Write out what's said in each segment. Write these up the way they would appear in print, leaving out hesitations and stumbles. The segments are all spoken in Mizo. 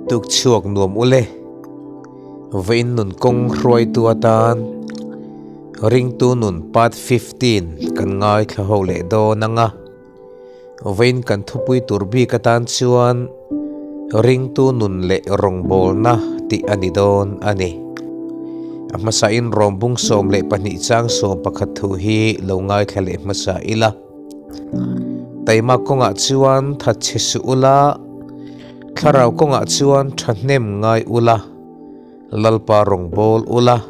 Tukchhuak nuam ule, vawiin nun kawng hruaitu atan Ringtu nun part 15 kan ngaithla ho leh dawn ang a, vawiin kan thupui tur bik atan chuan Ringtu nun leh rawngbawlna tih a ni dawn a ni. A hmasain Rawmbung 12 chang 11 thu hi lo ngaithla leh hmasa ila. Taima kawngah chuan thatchhe suh ula, Thlarau kawngah chuan thahnem ngai ula, Lalpa rawngbâwl ula,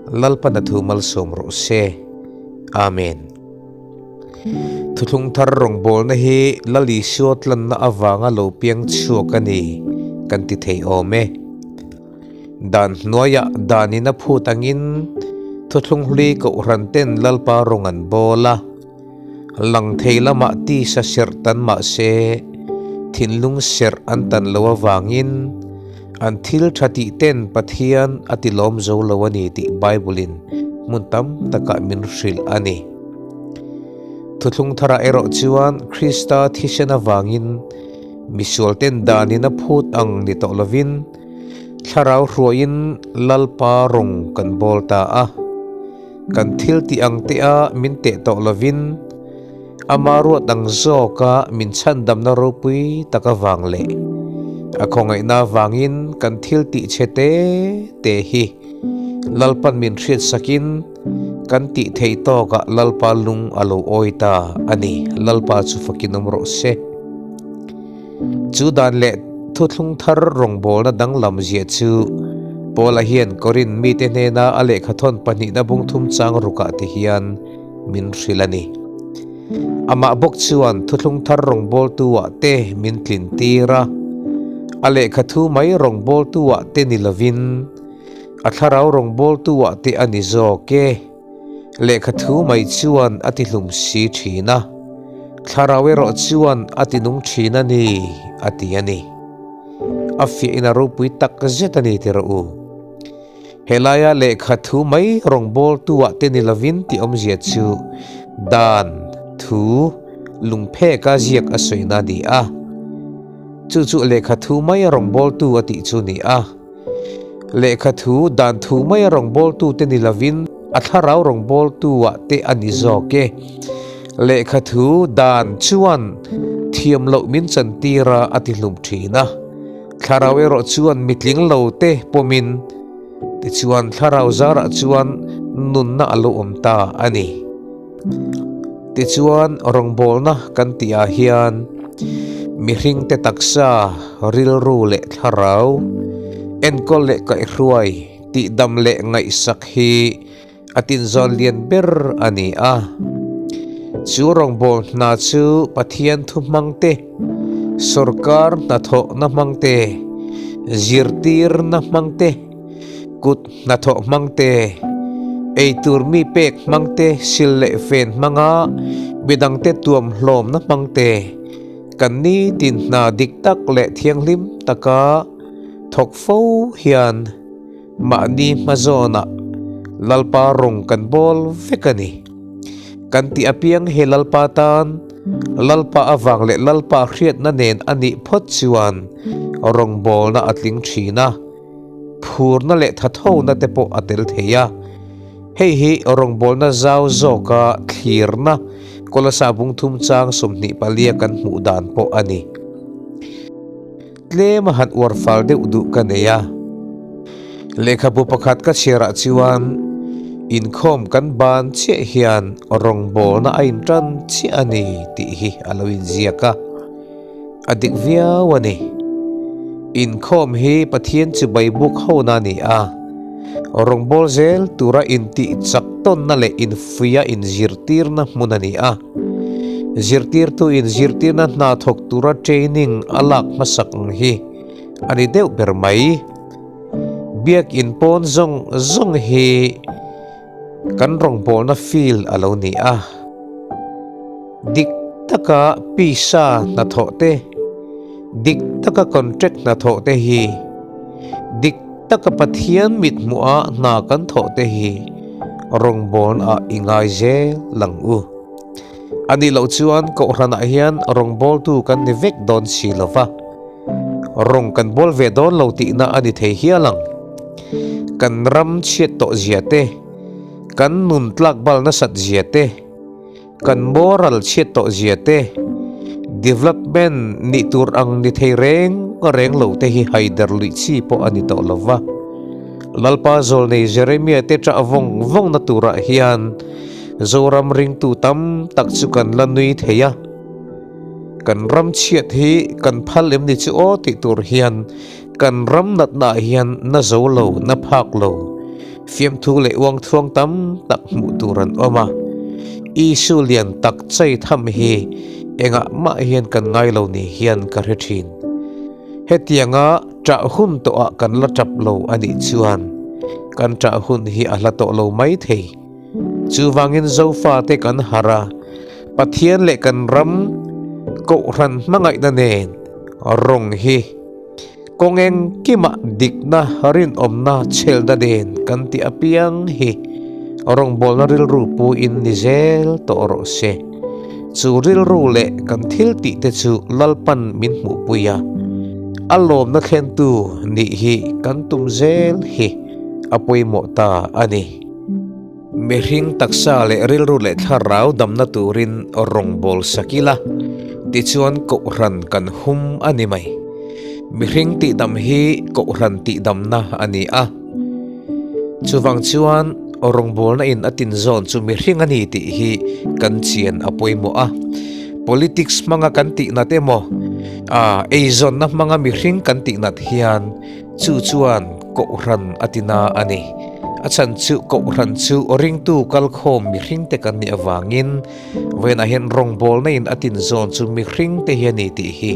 Lalpa na thu malsawm rawh se. Amen. Thuthlung thar rawngbâwlna hi Lal Isua tlanna avanga lo piang chhuak a ni kan ti thei awm e. Dan hnuaiah danin a phut angin thuthlung hlui kohhran ten Lalpa rawng an bawl a. Lang thei lamah tisa serh tan mah se, thinlung serh an tan lo avangin an thil tha tih ten Pathian a ti lawm zo lo a ni tih Bible-in hmun tam takah min hrilh a ni. Thuthlung tharah erawh chuan Krista thisen avangin misual ten danin a phut ang ni tawh lovin Thlarau hruaiin Lalpa rawng kan bawl ta a. Kan thil tih ang te a min teh tawh lovin ama ruat ang zawka min chhandamna ropui tak avang leh a khawngaihna avangin kan thil tih chhe te te hi Lalpan min hriatsakin kan tih theih tawkah Lalpa lung a lo awi ta a ni. Lalpa chu fakin awm rawh se. Chu dan leh thuthlung thar rawngbawlna danglam ziah chu Paula hian Korinth mite hnena a lehkhathawn pahnihna bung thum chang rukah ti hian min hrilh a ni. Amah bawk chuan thuthlung thar rawngbawltu-ah te min tlin tir a, a lehkhathu mai rawngbawltu-ah te ni lovin a thlarau rawngbawltu-ah te a ni zawk e. Lehkhathu mai chuan a ti hlum si thin a, thlarau erawh chuan a ti nung thin a ni, a ti a ni. A fiahin a ropui tak zet a ni ti rawh u. Helaia lehkhathu mai rawngbawltu-ah te ni lovin tih awmzia chu dan, thu, lungpheka ziak a sawina a ni a. Chu chu lehkhathu mai rawngbawltu a tih chu ni a. Lehkha thu dan thu maia rawngbawltute ni lovin a thlarau rawngbawltu-ah te a ni zawk e. Lehkha thu dan chuan thiam loh min chantir a, a ti hlum thin a. Thlarau erawh chuan mitling lo te pawmin, tichuan thlarau zarah chuan nunna a lo awm ta a ni. Tichuan rawngbawlna kan tihah hian mihringte taksa, rilru leh thlarau, enkawl leh kaihhruai, tihdam leh ngaihsak hi a tinzawn lian ber a ni a. Chu rawngbâwl hna chu Pathian thu hmang te, sawrkar hnathawhna hmang te, zirtirna hmang te, kut Hnathawh hmang te, eitur mi pek hmang te, sil leh fen hmanga midangte tuam hlawmna hmang te, kan nitin hna dik tak leh thianghlim taka thawk fo hian mahni hmazawnah Lalpa rawng kan bawl vek a ni. Kan tih apiang he Lalpa tan Lalpa avang leh Lalpa hriatna nen a nih phawt chuan rawngbawlna a tling thin a. Phurna leh thathona te pawh a tel thei a. Hei hi rawngbawlna zau zawka thlirna Kolasa bung thum chang 24 kan hmuh dan pawh a ni. Tlem a han uar fal deuh duh ka nei a. Lehkhabu pakhat ka chhiarah chuan inkhawm kan ban chiah hian rawngbawlna a intan chiah a ni tih hi a lo inziak a. A dik viau a ni. Inkhawm hi Pathian chu Baibuk hona a ni a. Rawngbâwl zel tura intih chak tawnna leh infuia inzirtirna hmun a ni a. Zirtirtu inzirtirna hna thawk tura training a lak hmasak ang hi a ni deuh ber mai. Biakin pawn zawng zawng hi Kan rawngbawlna field a lo ni a, dik taka pisa hnathawh te, dik taka contract hnathawh te hi, dik taka Pathian mithmuha hna kan thawh te hi rawngbawlnaah i ngai zel ang u. A nih loh chuan Kohhranah hian rawngbawltu kan ni vek dawn si lo va. Rawng kan bawl ve dawn lo tihna a ni thei hial ang. Kan ram chhiat tawh zia te, kan nun tlak bal nasat zia te, kan moral chhiat tawh zia te, development nih tur ang ni thei reng reng lo te hi haider luih chi pawh a ni tawh lo va. Lalpa Zawlnei Jeremia te ṭah vawng vawngna turah hian Zoram ringtu tam tak chu kan la nui thei a. Kan ram chhiat hi kan phal em ni chu aw tih tur hian kan ram natna ah hian na zo lo, na phak lo, fiamthu leh uangthuang tam tak hmuh tur an awm a. Issue lian tak chei tham hi engah mah hian kan ngai lo ni hian ka hre thin. Hetianga ṭah hun tawhah kan la ṭap lo a nih chuan kan ṭah hun hi a hla tawh lo mai thei. Chuvangin Zofate kan harh a, Pathian leh kan ram Kohhran hmangaihna nen rawng hi kawng engkimah dikna rinawmna chhelna nen kan tih apiang hi rawngbawlna rilru puin ni zel tawh rawh se. Chu rilru leh kan thil tih te chu Lalpan min hmuhpui a, a lawmna thlentu nih hi kan tum zel hi a pawimawh ta a ni. Mihring taksa leh rilru leh thlarau damna turin rawngbâwl sak ila, tichuan Kohhran kan hum a ni mai. Mihring tihdam hi Kohhran tihdamna a ni a. Chuvang chuan rawngbâwlna in a tinzawn chu mihring a ni tih hi kan chian a pawimawh a. Politics hmanga kan tihnat emaw, eizawnna hmanga mihring kan tihnat hian, Chu chuan Kohhran a ti na a ni. A chhan chu Kohhran chu ringtu kalkhawm mihringte kan nih avangin vawiinah hian rawngbawlna in a tinzawn chu mihringte hi a ni tih hi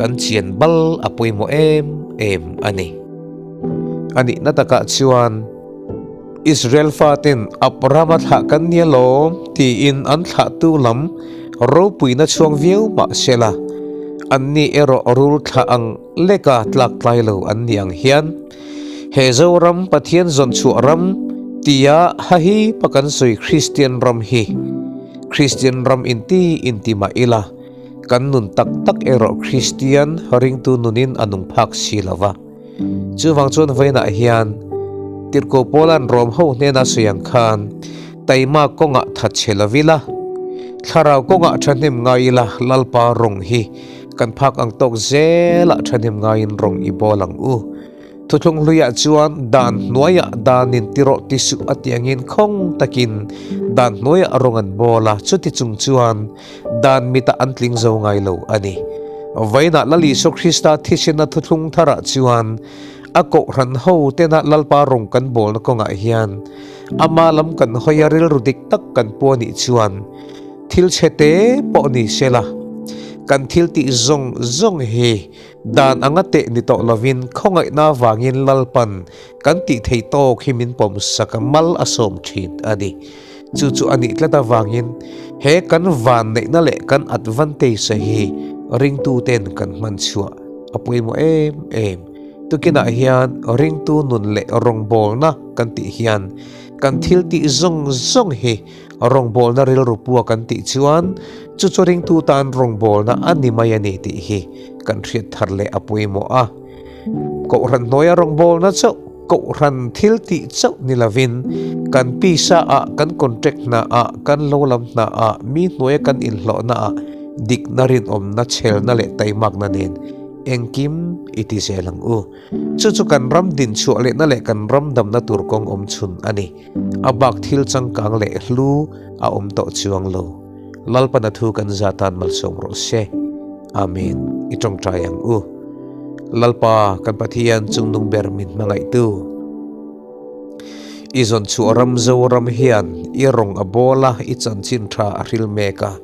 kan chian bal a pawimawh em em a ni. A nihna takah chuan Israel faten Abrahama thlah kan nia lawm tiin an thlahtu lam ropuina chhuang viau mah sela, anni erawh rul thlah ang Leka tlak tlai lo an ni ang hian he Zoram Pathian zawn chhuah ram tia hahi pa kan sawi Kristian ram hi Kristian ram inti inti mah ila kan nun tak tak erawh Kristian ringtu nunin a nung phak si lo va. Chuvang chuan vawiinah hian Tirhkoh Paula'n Rom ho hnena sawi ang khan taima kawngah that chhe lo ila, thlarau kawngah thahnem ngai ila Lalpa rawng hi Kan phak ang tawk zelah thahnem ngaiin rawng i bawl ang u. Thuthlung hluiah chuan dan hnuaiah danin ti rawh ti suh a tih angin khawng takin dan hnuaiah rawng an bawl a, chuti chung chuan dan mitah an tling zo ngai lo a ni. Vainah Lal Isua Krista thisena thuthlung tharah chuan a kohhran ho tena Lalpa rawng kan bawlna kawngah hian ama lam kan hawi a rilru dik tak kan pu a nih chuan Thil chhe te pawh ni sela, kan thil tih zawng zawng hi dan anga teh ni tawh lovin khawngaihna vangin Lalpan kan tih thei tawk hi min pawm sak a, mal a sawm thin a ni. Chu chu a nih tlat avangin he kan vanneihna leh kan advantage hi ringtuten kan hman chhuah a pawimawh em em. Tukinah hian ringtu nun leh rawngbawlna kan tih hian kan thil tih zawng zawng hi Rawngbawlna rilru pua kan tih chuan chu chu ringtu tan rawngbawlna a ni mai a ni tih hi kan hriat thar leh a pawimawh a. Kohhran hnuaia rawngbawlna chauh, kohhran thil tih chauh ni lovin kan pisa ah, kan contract hna ah, kan lo lam hna ah, mi hnuaia kan inhlawhna ah dikna rinawmna, chhelna leh taimakna nen engkim i ti zel ang u. Chu chu kan ram dinchhuah lehna leh kan ram damna tur kawng awm chhun a ni. A bak thil changkang leh hlu a awm tawh chuang lo. Lalpana thu kan za tan malsawm rawh se. Amen. I tawngtai ang u. Lalpa kan Pathian chungnung ber min hmangaihtu. I zawn chhuah ram Zoram hian i rawng a bawl a, i chanchin tha a hril mek a.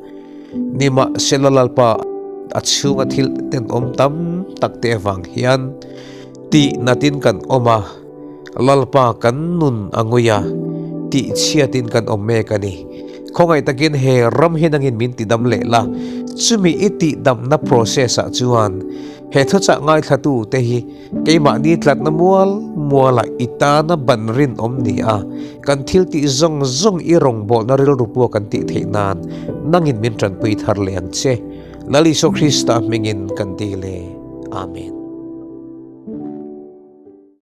Nimahsela Lalpa a chhunga thil tenawm tam tak te avang hian tih natin kan awm a. Lalpa kan nun a ngui a, tih chhiatin kan awm mek a ni. Khawngaih takin he ram hi nangin min tidam leh la, chumi i tihdamna process ah chuan he thuchah ngaithlatu te hi keimahni tlatna mual mualah i tana ban rinawm ni a, kan thil tih zawng zawng i rawngbawlna rilru pawh kan tih theih nan nangin min tanpui thar leh ang che. Lal Isua Krista hmingin kan ti le. Amen.